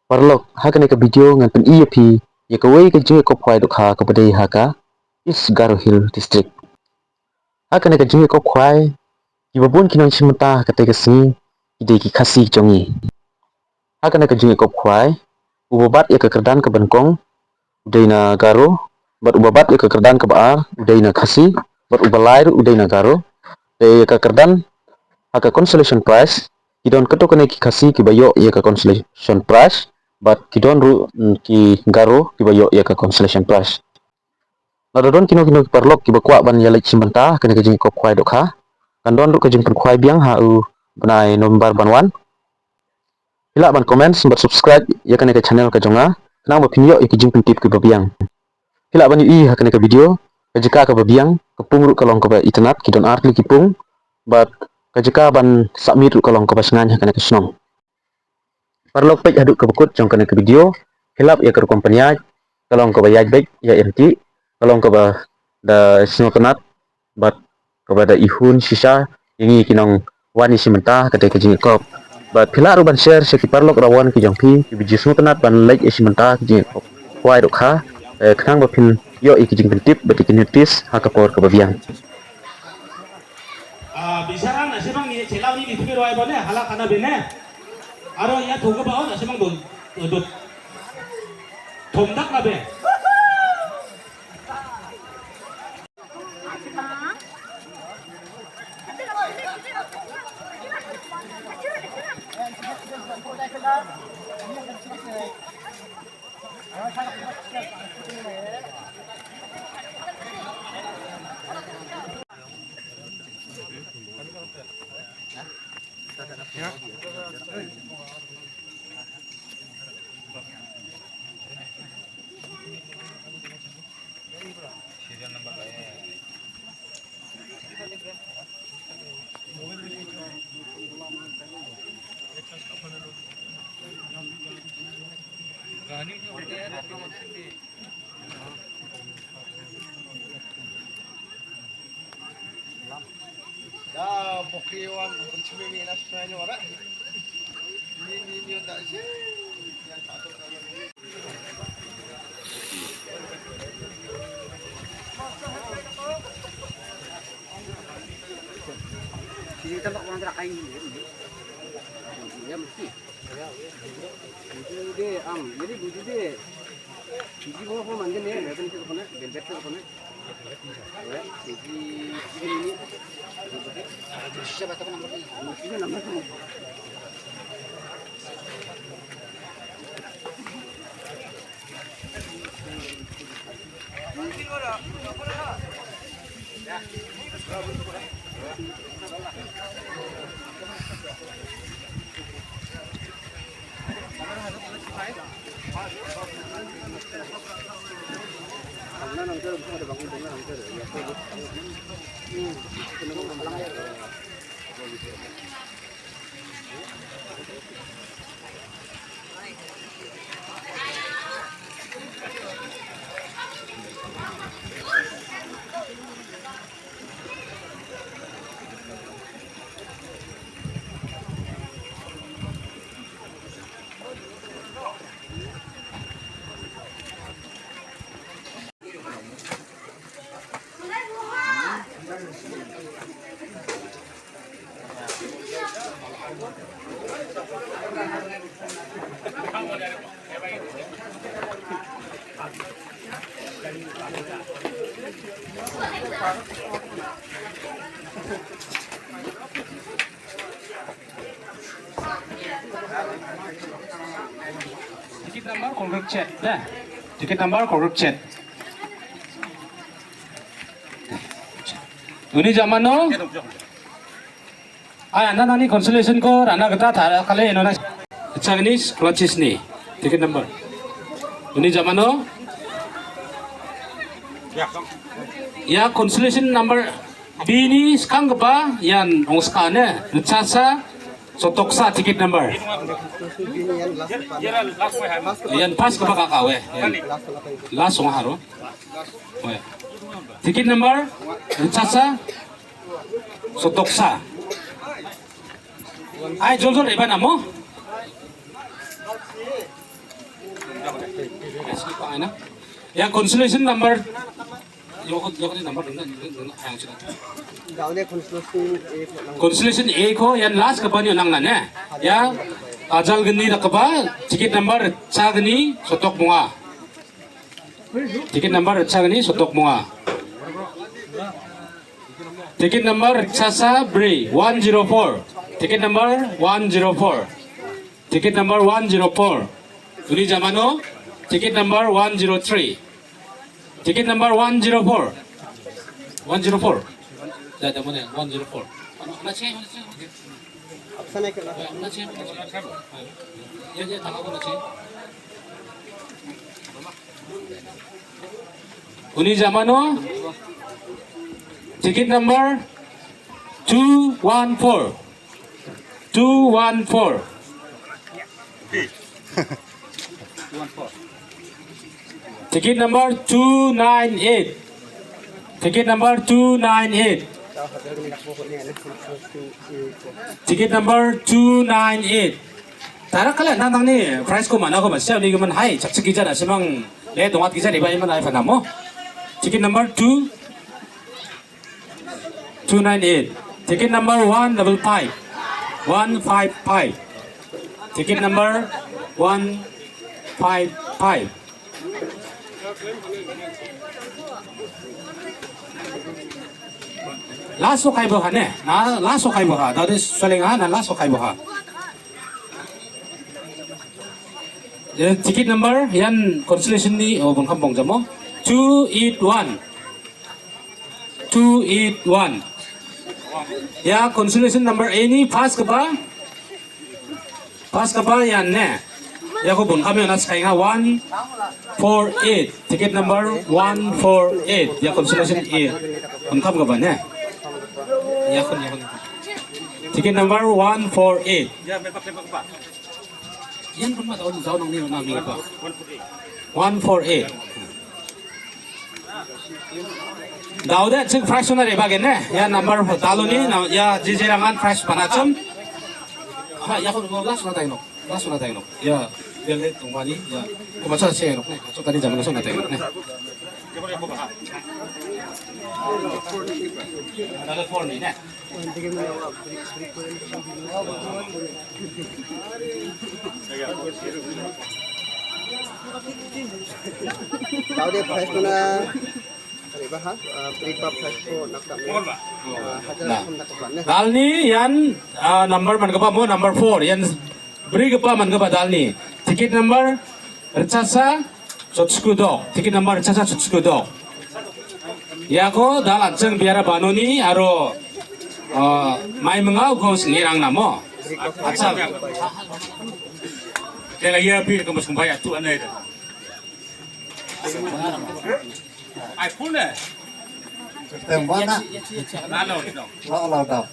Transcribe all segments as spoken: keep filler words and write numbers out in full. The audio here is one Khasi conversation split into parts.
Paralok, ha kane ka video ngan pyni ïa phi ïa kawei ka jingïakop khwai dohkha kaba dei ha ka East Garo Hill District. Ha kane ka jingïakop khwai, kiba bun ki nongshim bynta ha katei ka sngi ki dei ki Khasi jong ngi. Ha kane ka jingïakop khwai, uba bat ïa ka kyrdan kaba nyngkong u dei na Garo, bad uba bat ïa ka kyrdan kaba ar u dei na Khasi, bad uba lai ruh u dei na Garo. Te ïa ka kyrdan ha ka consolation prize, ki don katto katne ki Khasi kiba ïoh ïa ka consolation prize, bad ki don ruh, mm, ki Garo kiba ïoh ïa ka consolation prize. Lada don kino kino ki paralok kiba kwah ban ïaleit shim bynta ha kane ka jingïakop khwai dohkha, kan don ruh ka jingpynkhwai biang ha u bnai November ban wan. Phi lah ban comment bad subscribe ïa kane ka channel ka jong nga, khnang ba phin ïoh ïa ki jingpyntip kiba biang. Phi lah ban ïohi ha kane ka video, ka jaka kaba biang, ka pung ruh ka long kaba itynnad, ki don ar tylli ki pung, bad ka jaka ban sah miet ruh ka long kaba shngaiñ ha kane ka shnong. Paralok, peit haduh kaba kut jong kane ka video, phi lap ïa ka rukom pynïaid, ka long kaba ïaid beit ïa i ryntih, ka long kaba da sngewtynnad, bad kaba da ihun shisha ïa ngi ki nongwan ïa shim bynta ha katei ka jingïakop. Bad phi lah ruh ban share sha ki paralok rawon ki jong phi kiba ju sngewtynnad ban leit ïa shim bynta ka jingïakop khwai dohkha, eh, khnang ba phin ïoh ïa ki jingpyntip bad ïa ki notice ha ka por kaba biang. Ah, bisara na shibang ni chelau ni ni tumi roi bone hala kana bene. Aro ya thoga bao na shibang don. Don. Thomdak na be. Ya, pokri wan, pun chimi mi na sma ni ora. Ni, ni, ni, tak sih. Yang satu kalau ni. Sini kita tak orang terakai ni. Ya, mesti. Buju de, am, jadi buju de. Buju bawa pun manggil ni, dia pun tu kena, bel betul kena. Ya, jadi, jadi ni. Siapa tahu nombor ni? Nombor ni nombor tu. Ticket number korkchet, da. Ticket number korkchet. Uni jamano. Ai, ana nani consolation ko, ana kata thara kale ino na. Chagnis, klachis ni. Ticket number. Uni jamano. Ya, consolation number. Bini skang kaba, yan ong skane. Chasa. Sotoksa ticket number. Yan pas kaba ka kawe. Yan. Last ong haro. Oya. Ticket number. Chasa. Sotoksa. Ai, jol jol, iba namo. Ïa consolation number. Ïa ko, ïa ko number dang, dang, dang, dang, dang. Consolation A ko nang. Consolation A ko ïa last kaba nang na ne. Ïa Ajal Gni da kaba ticket number cha gni sotok bunga. Ticket number cha gni sotok bunga. Ticket number cha sa bri one zero four. Ticket number one zero four. Ticket number one zero four. Uni jama no. Ticket number one zero three. Ticket number one zero four. One zero four. Da, da, mana? One zero four. Mana, mana, cek, mana, cek, mana, cek. Mana, cek, mana, cek. Ya, ya, tangga mana, cek. Uni jama no. Ticket number two one four. Two one four. Ticket number two nine eight. Ticket number two nine eight. Ticket number two nine eight. Tara kala nang nang ni price ko mana ko masih ni ko man hai chak chak kija na semang le dongat kija ni ba iman hai fanamo. Ticket number two two nine eight. Ticket number one double five. One five five. Ticket number one five five. Last so kai bo ha ne? Na last so kai bo ha. That is selling ha, na last so kai bo ha. Eh, ticket number ïan consolation ni, oh, bun kam bong jamo. Two eight one. Two eight one. Ïa consolation number A ni pass kaba. Pass kaba ïa ne. Ïa ko bun kam ïa nas kai nga one four eight. Ticket number one four eight. Ïa consolation A. Bun kam kaba ne. Ïa ko, ïa ko. Ticket number one four eight. Ïan pun ma tau tau nang ni nang ni pa. One four eight. Dau de chik price na re ba gen ne. Ïa number dalo ni na ïa ji ji rangan price panacham. Ha ïa ko last na tai no. Last na tai no. Ïa bel de tung ba ni ïa. Ko ma cha se no. Ko tani jam na so na tai no. Dalo four ni ne. Tau de price ko na, kali ba ha, ah, pre-pub price ko nak tak ni. Ah, hajar. Nah. Kum nak tak ni. Dal ni ïan, ah, number man kaba mo number four ïan. Bri kaba man kaba dal ni. Ticket number rchasa sot sku dok. Ticket number rchasa sot sku dok. Ïa ko dal an cheng biara banoni aro, ah, mai menga u ko sngirang namo. Acha. Tela ïa pi ko mas kumbai atu anai da. Ai pun eh. Teng bana. Lalo no. Lo lo dau.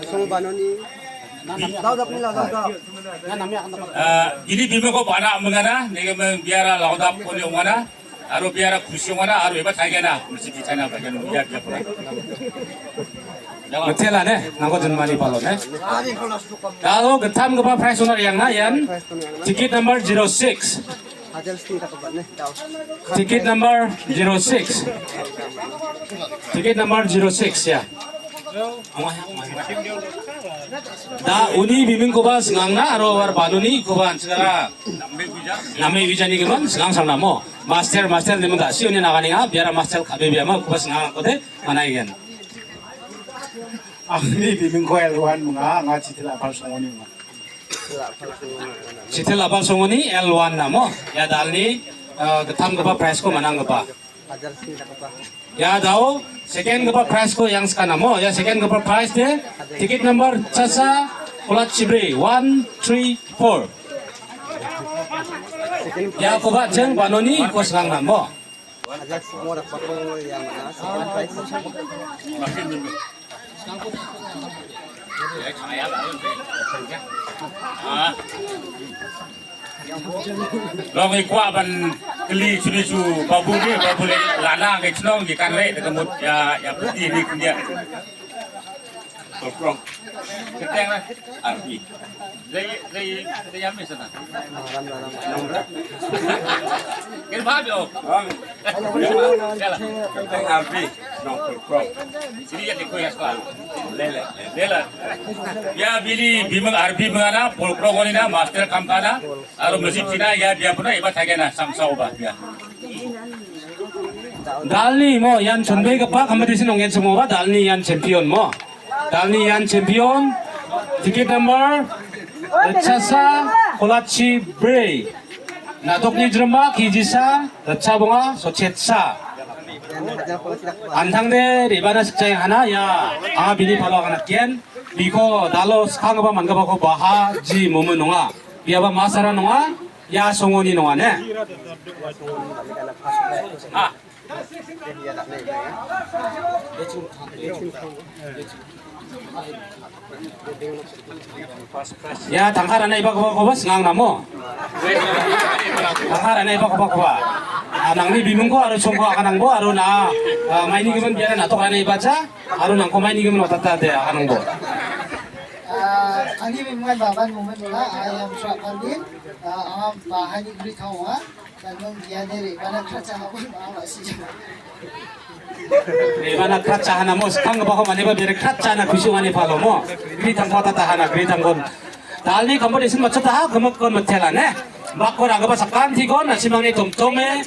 Song banoni. Dau dap ni la dau dau. Ini bima ko bana mengana, ni ke meng biara la dap ko ni mengana. Aro biara khusi wana aro eba thai na mesti di China ba kan biar dia pura. Betul lah ne, nang ko jen mani palo ne. Dalo getam kaba price owner ïan na ïan. Ticket number zero six. Ticket number zero six. Ticket number zero six ya. Da uni biming ko ba sngang na aro war banoni ko ba ansara. Namai bijani ko ban sngang sam namo. Master, master ni munda si uni nagani nga biara master kabe biama ko ba sngang ko de mana igen. Ani biming ko L one nga nga chitila pal songoni nga. Chitila pal songoni L one namo. Ya dalni, eh, getam ko ba price ko manang ko ba. Ya dau, second kaba prize ko ïang skana mo. Ya second kaba prize de, ticket number chasa, kulat chibri, one three four. Ya kuba jeng banoni ko sgang na mo. Long i kwah ban kylli shuh shuh babu ni, babu le lana ke chnong ki kan re de kemut ya ya putih ni kemudian. Tolprong. Keteng lah. Arpi. Dei dei dei ya mi sana. Ken ba yo. Keteng arpi. Nong Tolprong. Sini ya dikoi ya sekolah. Lela. Lela. Ya bini bimeng arpi mengana, Tolprong ni na, master kam kana. Aro masih Cina ya dia pun iba thagena samsa uba dia. Dalni mo yan chonbei kapa competition ong yan semua dalni yan champion mo. Dalni yan champion. Ticket number Chasa Kolachi Bray. Natok ni drama kijisa Racha Bonga Sochetsa. Antang de ribana sekchai hana ya. Anga bini palo kana kien. Biko dalo skang ba man ba ko baha ji momen nonga. Biaba masara nonga, ya songoni nonga ne. Ah. Ya tangkar anai bak bak bak ngang namo. Tangkar anai bak bak bak. Anang ni bimung ko aro song ko akan nangbo aro na. Ah, mai ni gimen biara na tok anai bacha. Aro nang ko mai ni gimen watata de akan nangbo. Ah, ani mi muan baban mumen la, ah, yang suak pandin, ah, ah, ba hani gri thau, ah, dan mung dia dere, bana kracha ha pun, ah, ba si. Ni bana kracha hana mo, skang ba ho mane ba bere kracha na khushi mane palo mo. Gri thang kota ta hana, gri thang kon. Dalni competition macam ta ha, gemuk kon macela ne. Bak ko raga ba sakan thi kon, na simang ni tom tom eh.